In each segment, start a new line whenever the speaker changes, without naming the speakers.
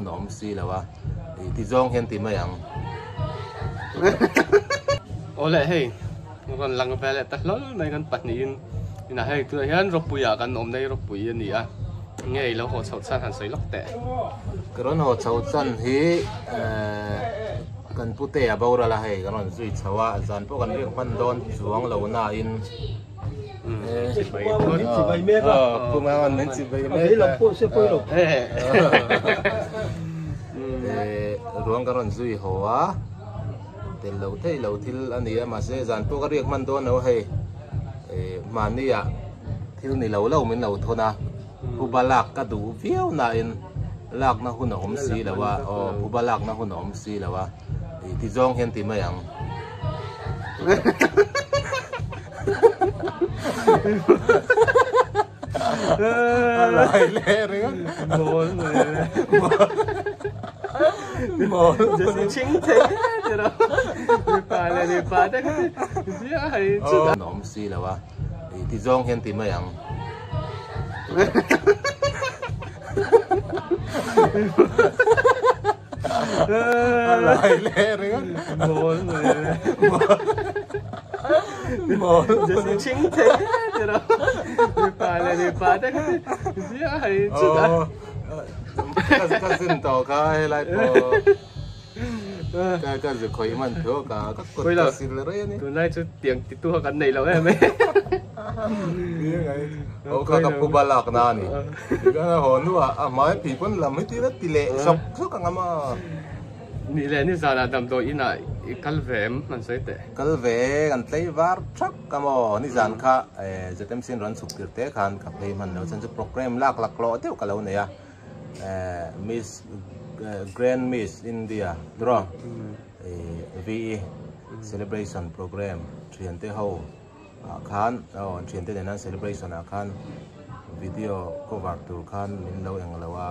a awm si lo a, ih ti zawng hian ti mai ang.
Awle hei rawn lang ve leh ta hlawl mai kan pahnihin inah hei tunah hian rawpuiah kan awm nei rawpui a ni a nge i lo haw chhoh chan han sawi lawk teh.
Ka rawn haw chhoh chan hi ehh kan pute a boral a hei kan rawn zui chho a zan pawh kan riak hman dawn chuang lo nain Ruang ka rawn zui haw a, tel lo theih lo thil a ni a, mahse zan pawh ka riak hman dawn lo hei mahni ah thil ni lo lo min lo thawn a, phuba lak ka duh viau nain lakna hun a awm si lo a, aw phuba lakna hun a awm si lo a. Ti zawng hian ti mai ang. Lai leh ringawt.
Mawl mai.
Mawl.
Jesse ching thei ti rawh. Mipa leh mipa te kha ziah hai chutah.
Awm si lo a. Ti zawng hian ti mai ang. Lai leh ringawt.
Mawl mai.
Mawl.
Jesse ching thei ti rawh. Mipa leh mipa te kha ziah hai chutah.
Ka zin tawh kha helai pawh. Ka ka zu khawih hman thu ka ka kut ka sil rei a ni.
Tunlai chu tiang ti tu kha kan nei lo em e.
Aw kha ka phuba lak na a ni. Tikhan a haw hnuah a hmai phi pawn lam hi tir a ti leh sawk sawk ang a maw.
Ni leh ni zanah damdawi inah i kal ve em an sawi teh.
Kal ve kan tlei var thak a maw nizan kha ZMC in rawn chhuk tir te khan ka phei hman lo chuan chu programme lak laklawh deuh ka lo nei a. Miss Grand Miss India draw VE celebration program thiante ho ah khan aw an thiante nena celebration ah khan video cover tur khan min lo eng lo a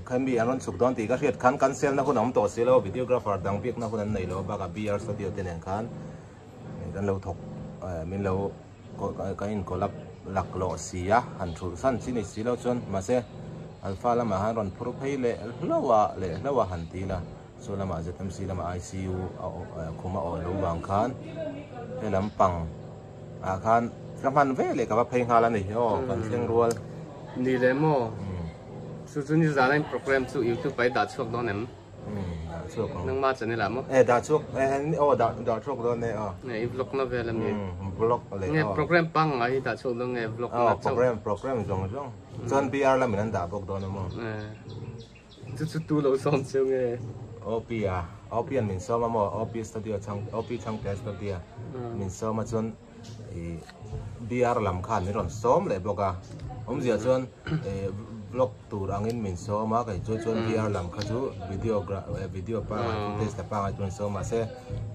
khami an rawn chhuk dawn tih ka hriat khan cancel na hun a awm tawh si lo videographer dang biak na hun an nei lo bakah BR studio te nen khan kan lo thawk min lo Kan in collab laklawh si a, han thulh san chi ni si lo chuan mahse Alpha lamah han rawn phur phei leh hlauh a leh hlauh a han ti ila chu lamah ZMC lamah ICU a khum a awh lo vang khan he lampang ah khan ka hman ve leh ka va phei nghal a ni aw kan thleng rual.
Ni leh maw? Chu chu nizan a in program chu youtube ah i dah chhuak dawn em? Nangma channel ah maw?
E dah chhuak e aw dah dah chhuak dawn e aw.
Nge i vlog na vel ami?
Vlog leh
aw. Nge program pangngai hi dah chhuak dawn nge vlog na
chauh? Program program zawng zawng. Chuan PR lamin an dah bawk dawn a maw?
Chu chu tu lo sawm cheu nge?
OP a OP an min sawm a maw OP studio chhang OP chhangte studio min sawm a chuan i BR lam khan min rawn sawm leh bawk a awmzia chuan vlog tur angin min sawm a kei chu chuan BR lam kha chu video video pangai footage la pangai chu an sawm mahse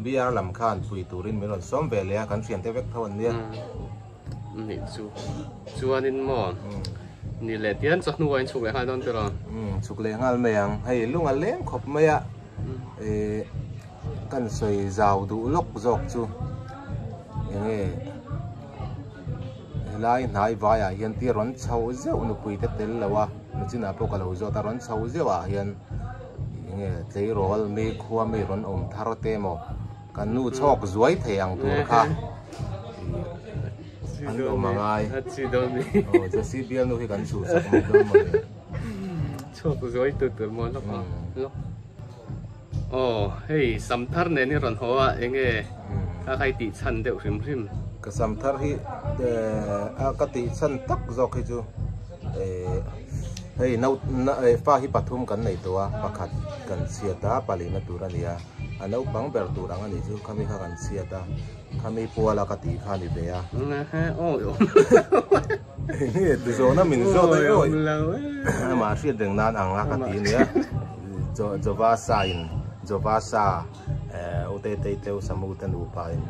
BR lam khan pui turin min rawn sawm ve leh a kan thiante vek tho an nia.
Ni chu chuanin maw ni leh tian chawhnu ah in chhuk leh nghal dawn tiraw?
Chhuk leh nghal mai ang hei lung a leng khawp mai a Kan sawi zau duh lawk zawk chu enge helai hnai vaiah hian tia rawn chho zeuh nupui te tel lo a nichinah pawh ka lo zawt a rawn chho zeuh ah hian enge tleirawl mi khua mi rawn awm thar te emaw kan nu chhawk zuai thei ang tur kha an awm a ngai aw Jesse bialnu hi kan chhuhsak mai dawn mawni.
Chhawk zuai tur tur maw lawk a lawk. Aw hei sam thar nen hi rawn haw a enge kha kha i tih chhan deuh hrim hrim.
Ka sam thar hi a ka tih chhan tak zawk hi chu hei no fa hi pathum kan nei tawh a pakhat kan chhiat a palina tur a ni a a naupang ber tur ang a nih chu khami kha kan chhiat a khami puala ka tih kha a ni ve a. Enge ti zawhna min zawt a awi amah hriat reng nan ang a ka ti nia Jova sa in Jova sa u te tei tleu samu te nupa in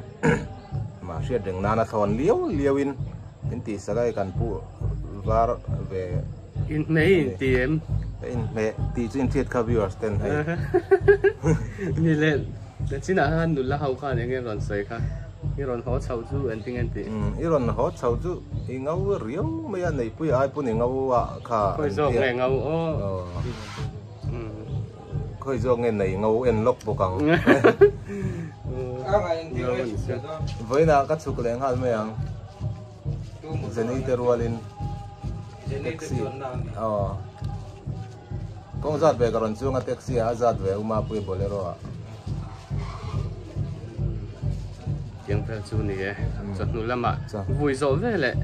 amah hriat reng nan a thlawn liau liau in min tih sak a hei kan pu var ve
Inhmeh i inti em?
Ka inhmeh tih chu inhriat kha viewers ten hei.
Ni le, chinah khan nula ho khan enge rawn sawi kha? I rawn haw chho chu engtin nge tih?
I rawn haw chho chu i ngau riau mai a, Neihpuia ai pawn i ngau ah kha an
Khawi zawk nge ngau aw?
Khawi zawk nge nei ngo en lawk bawk ang. Vawiinah ka chhuk leh nghal mai ang. Jenny te rualin taxi aw kawng zat ve ka rawn chuang a taxi ah a zat ve u Mapuia Bolero ah.
Tiang vel chu ni e chawhnu lamah vui zawh ve leh.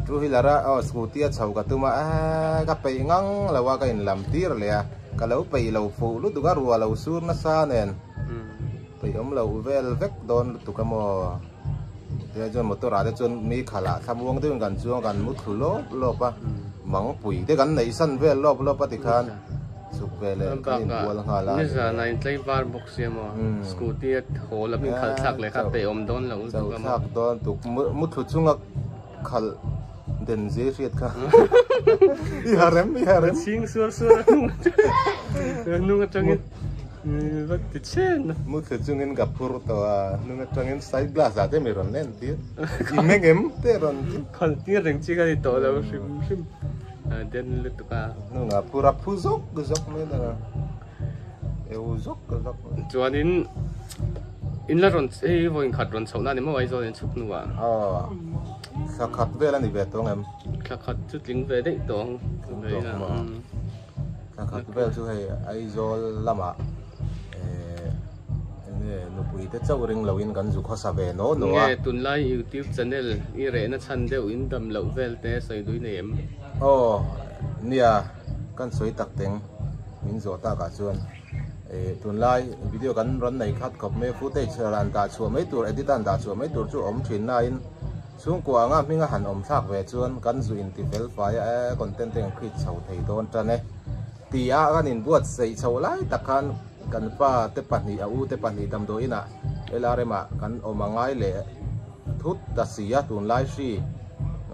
Two wheeler a aw scooty a chho ka tum a eee ka peih ngang lo a ka inlam tir leh a ka lo peih lo fuh lutuk a ruah lo sur nasa nen peih awm loh vel vek dawn lutuk a maw tia chuan motor ah te chuan mi khalh ah thlamuang deuhin kan chuang kan mu thlu lawp lawp a mangpui te kan neih san vel lawp lawp a tikhan chhuk ve leh kan inbual nghal a.
Nizan ah intlaivar bawk sia maw scooty a haw lam inkhalh thlak leh kha peih awm dawn lo lutuk a maw.
Chauh thlak dawn tuk mu thlu chunga khalh den zia i hriat kha i ha rem i ha rem.
Chhing sual sual a hnung atangin hnung atangin va ti chen.
Mu thlu chungin ka phur tawh a hnung atangin side glass ah te mi rawn en tir i meng em te rawn ti.
Khalh tir reng chi kha ni tawh lo hrim hrim. Den lutuk a.
Hnungah phur a phu zawk zawk mai a eu zawk zawk mai.
Chuanin in la rawn hei vawiin khat rawn chhoh na ni maw Aizawl in chhuk hnuah.
Aw thla khat vel a ni ve tawng em?
Thla khat chu tling ve daih tawng.
Tling tawk maw? Thla khat vel chu hei Aizawl lamah eh enge nupui te chauh ring loin kan zu khawsa ve naw naw a.
Nge tunlai youtube channel i rehna chhan deuh in dam loh vel te sawi dui nei em?
Aw nia kan sawi tak teng min zawh takah chuan eh tunlai video kan rawn nei khat khawp mai a footage ran dah chhuah mai tur edit a han dah chhuah mai tur chu a awm thin nain chhungkua anga hming a han awm thlak ve chuan kan zu inti fel fai a eh content te kan create chho thei dawn tan e tia kan inbuatsaih chho lai tak khan kan pa te pahnih a u te pahnih damdawi inah LRM ah kan awm a ngai leh thut ta si a tunlai hri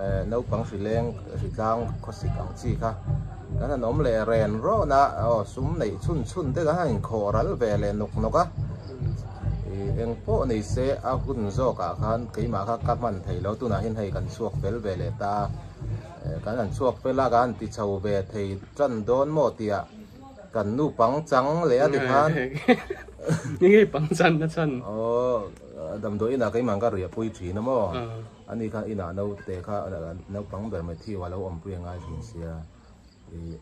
eh naupang hri leng hri tlang khawsik ang chi kha kan han awm leh ren rawn a aw sum neih chhun chhun te kan han inkhawh ral ve leh nawk nawk a ih eng pawh nei se a hun zawk ah khan keimah kha ka hman thei lo tunah hian hei kan chhuak fel ve leh ta a eh kan han chhuak fel a kan han ti chho ve thei tan dawn maw tih ah Kan nu pangchang leh a ti khan.
Nge pangchan na chhan?
Aw, damdawi inah keimah ka riahpui thin a maw? Ani kha inah naute kha naupang ber mai thiu a lo awmpui a ngai thin sia. Ih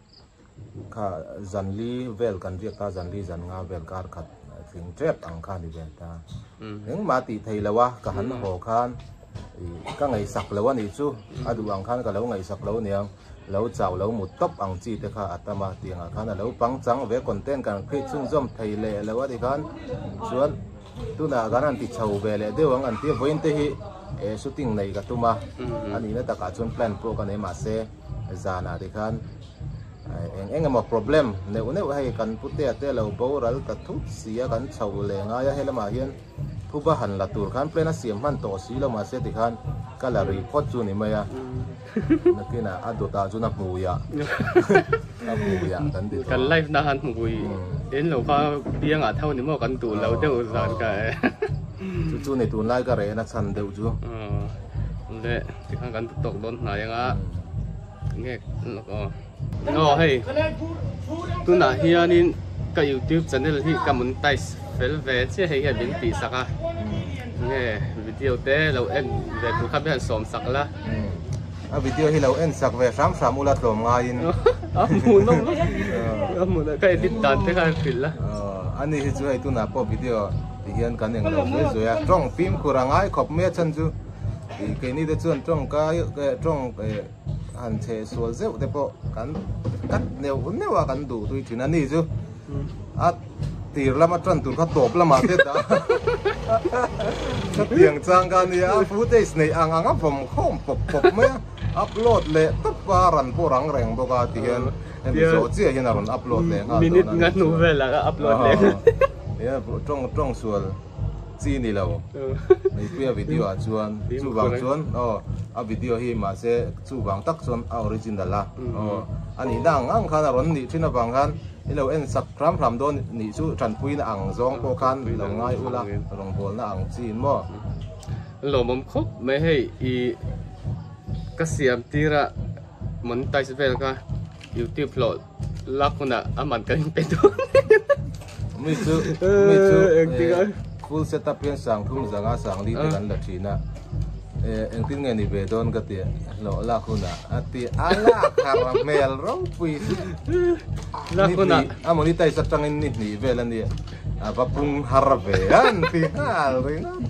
kha zanli vel kan riak ta, zanli zan nga vel kar khat tling tep ang kha ni vel ta. Engmah tih thei lo a, ka han haw khan ih ka ngaihsak lo a nih chu, a duh ang khan ka lo ngaihsak lo aniang. Lo chau lo mut tawp ang chi te kha a tam a, tiang ah khan a lo pangchang ve content kan create chhunzawm thei leh lo a ti khan chuan tunah kan han ti chho ve leh deuh ang an tia vawiin te hi eh shooting nei ka tum a a nihna takah chuan plan pawh ka nei mahse zanah ti khan eng eng emaw problem neuh neuh hei kan putea te lo boral ta thut si a kan chho leh ngai a helamah hian Thuba han la tur khan plan a siam hman tawh si lo mahse tikhan ka la rih phawt chu ni mai a, nakinah a dawtah chuan a hmuiah a hmuiah kan ti tawh.
Kan live na han hmui en lo kha biangah tho ni maw kan duh lo deuh zan ka e.
Chu chu ni tunlai ka rehna chhan deuh chu.
Le tikhan kan tawk dawn hnai anga nge aw. Aw hei tunah hianin ka youtube channel hi ka monetize fel ve chiah hei hian min tih sak a nge video te lo en ve tur kha hian sawm sak la
a video hi lo en sak ve hram hram ula tlawm ngaiin
a hmuh nawm a hmuh ka edit dan te kha hrilh la
ani hi chu hei tunah pawh video ti hian kan eng lo zui zui a tawng fimkhur a ngai khawp mai a chhan chu keini te chuan tawngkai tawng han chhe sual zeuh te pawh kan cut neuh neuh a kan duh tui thin a ni chu a tir lama tan tur kha tawp lamah te dah chutiang chang ka nia a footage nei ang ang a vawm khawm pawp pawp mai a upload leh tawp a ran pawh rang reng bawk a ti hian hemi zawh chiah hian a rawn upload leh nghal
minute nga hnu velah a upload leh
tawng tawng sual chi ni lo Meipuia video ah chuan chuvang chuan aw a video hi mahse chuvang tak chuan a original a aw a nihna ang ang khan a rawn nih thin avang khan i lo en sak hram hram dawn nih chu tanpuina ang zawng pawh khan lo ngai ula rawngbawlna ang chin maw.
Lawmawm khawp mai hei i ka siam tira monetize vel kha youtube hlawh lak hunah a man kan inpe dawn.
Mi chu mi chu full setup hian sangthum zanga sangli te kan la thin a. Engtin nge ni ve dawn ka ti hlawh lak hunah a ti a lak har hmel ropui
lak hunah
a monetize atangin ni hnih vel a nia a va pung har ve an ti nghal ringawt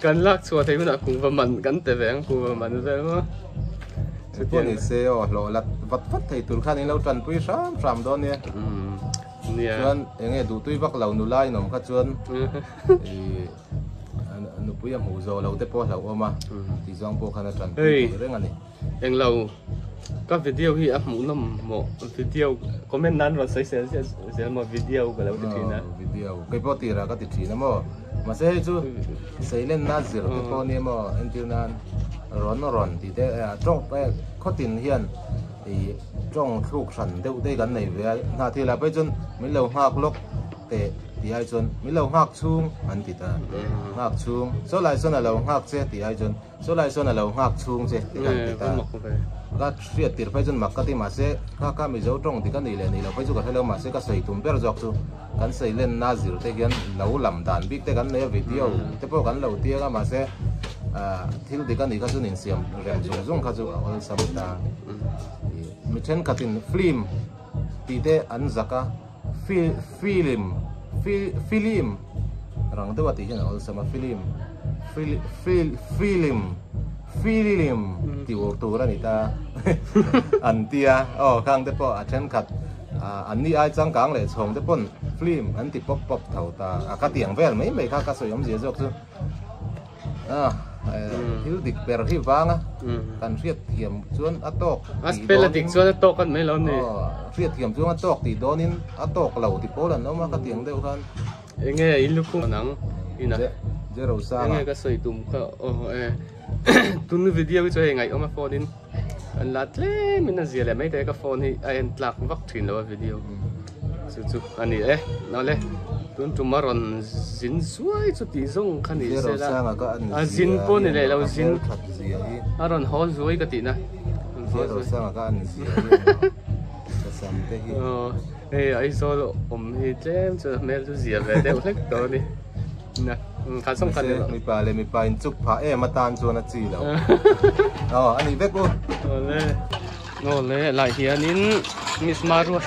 kan lak chhuah thei hunah kuhva man kan ti ve ang kuhva man vel maw
chutiang ni se aw hlawh lat vat vat thei tur khan in lo tanpui hram hram dawn nia chuan enge duhtui vak lo nula in awm kha chuan Nupui a hmuh zawh lo te pawh a hlauhawm a, tih zawng pawh khan a tanpui thei reng a ni.
Englo, ka video hi a hmuhnawm maw? Video comment nan rawn sawi sel ziah zel maw video ka lo ti thin a.
Video kei pawh tirah ka ti thin a maw? Mahse hei chu seilenna zir te pawh nia maw entir nan rawn rawn tih te tawng khawtin hian ih tawng thluk hran deuh te kan nei ve a, hnahthil ah phei chuan min lo nghak lawk. Teh tih ai chuan min lo nghak chhung an ti ta. Nghak chhung, saw lai sawn a lo nghak che tih ai chuan saw lai sawn a lo nghak chhung che tih an ti ta. Ka hriat tir phei chuan mak ka ti mahse kha kha Mizo tawng dik a nih leh nih loh phei chu ka hre lo mahse ka sawi tum ber zawk chu kan sawi lenna zir te hian lo lam dan bik te kan nei a video te pawh kan lo tiang a mahse thil dik a nih kha chuan insiam rem zung zung kha chu a awlsam ta. Mi thenkhatin film tih te an zak a. Film film rang deuh a tih hian a awlsam a film film film tih ur tur a ni ta an tia aw khang te pawh a thenkhat an ni ai changkang leh chhawng te pawn film an ti pawp pawp tho ta a ka tiang vel mai mai kha ka sawi awmzia zawk chu. Thil dik ber hi vang a, kan hriat thiam chuan a tawk
tih dawnin. A spell a dik chuan a tawk an mai lo ni.
Hriat thiam chuan a tawk tih dawnin a tawk lo ti pawl an awm a, ka tiang deuh khan.
Enge i lukhum nang ina.
Zero sang a.
Enge ka sawi tum kha aw e. Tun video hi chu hei ngaihawm a phone in kan la tlem in a zia leh mai thei a ka phone hi a en tlak vak thin lo a video. Chu chu a ni e. Awle tun tum a rawn zin zuai chu tih zawng kha ni se la. A zin pawh ni leh lo zin a rawn haw zuai ka tih na. Hei Aizawl awm hi tlem chu hmel chu zia ve deuh hlek tawh a ni. Kha zawng kha ni lo.
Mipa leh mipa in chuk phah em atan chuan a chi lo. Aw a ni vek u.
Awle. Awle lai hianin Miss Marua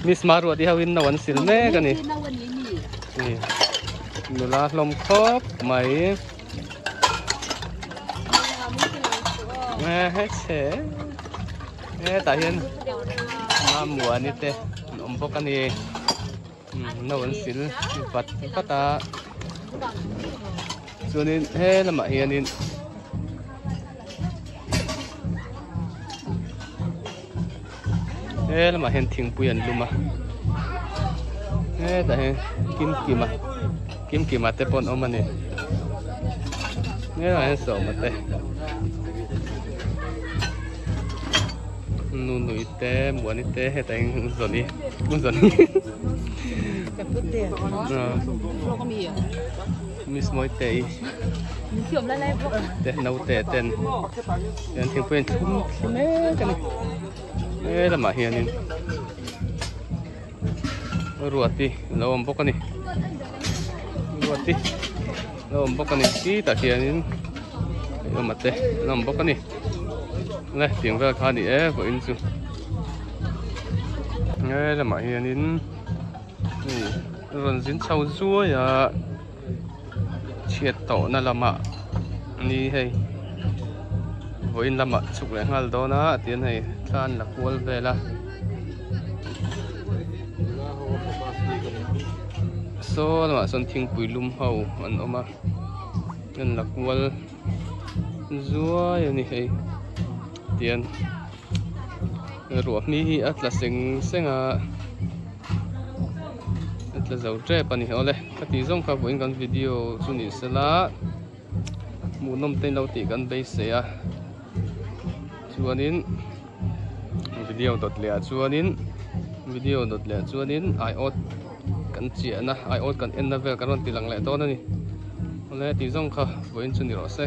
Miss Marua ti ho in no an sil mek a ni. Nula hlawm khawp mai. He hetah hian Mamuani te an awm bawk a ni. No an sil vat vat a chuanin he lamah hianin he lamah hian thingpui an lum a hetah hian kimkima kimkima te pawh an awm a ni helamah hian sawma te Nunui te Muani te hetah hian Zawni Zawni Miss Mawitei te naute ten hian thingpui an thlum thli mek a ni he lamah hianin Ruati a lo awm bawk a ni Ruati a lo awm bawk a ni titah hianin Hlawma te an awm bawk a ni le tiang vel kha a ni e vawiin chu he lamah hianin hei rawn zin chho zuai a chhiat tawhna lamah a ni hei vawiin lamah chhuk leh nghal dawn a tihian hei thla an la kual vel a saw lamah sawn thingpui lum ho an awm a. An la kual zuai a ni hei tian ruah hmi hi a tla seng seng a a tla zo tep a ni awle ka tih zawng kha vawiin kan video chu ni sela hmuhnawm te in lo tih kan beisei a chuanin video dawt leh ah chuanin video dawt leh ah chuanin aiawt kan chiahna aiawt kan enna vel kan rawn ti lang leh dawn a ni awle tih zawng kha vawiin chu ni rawh se.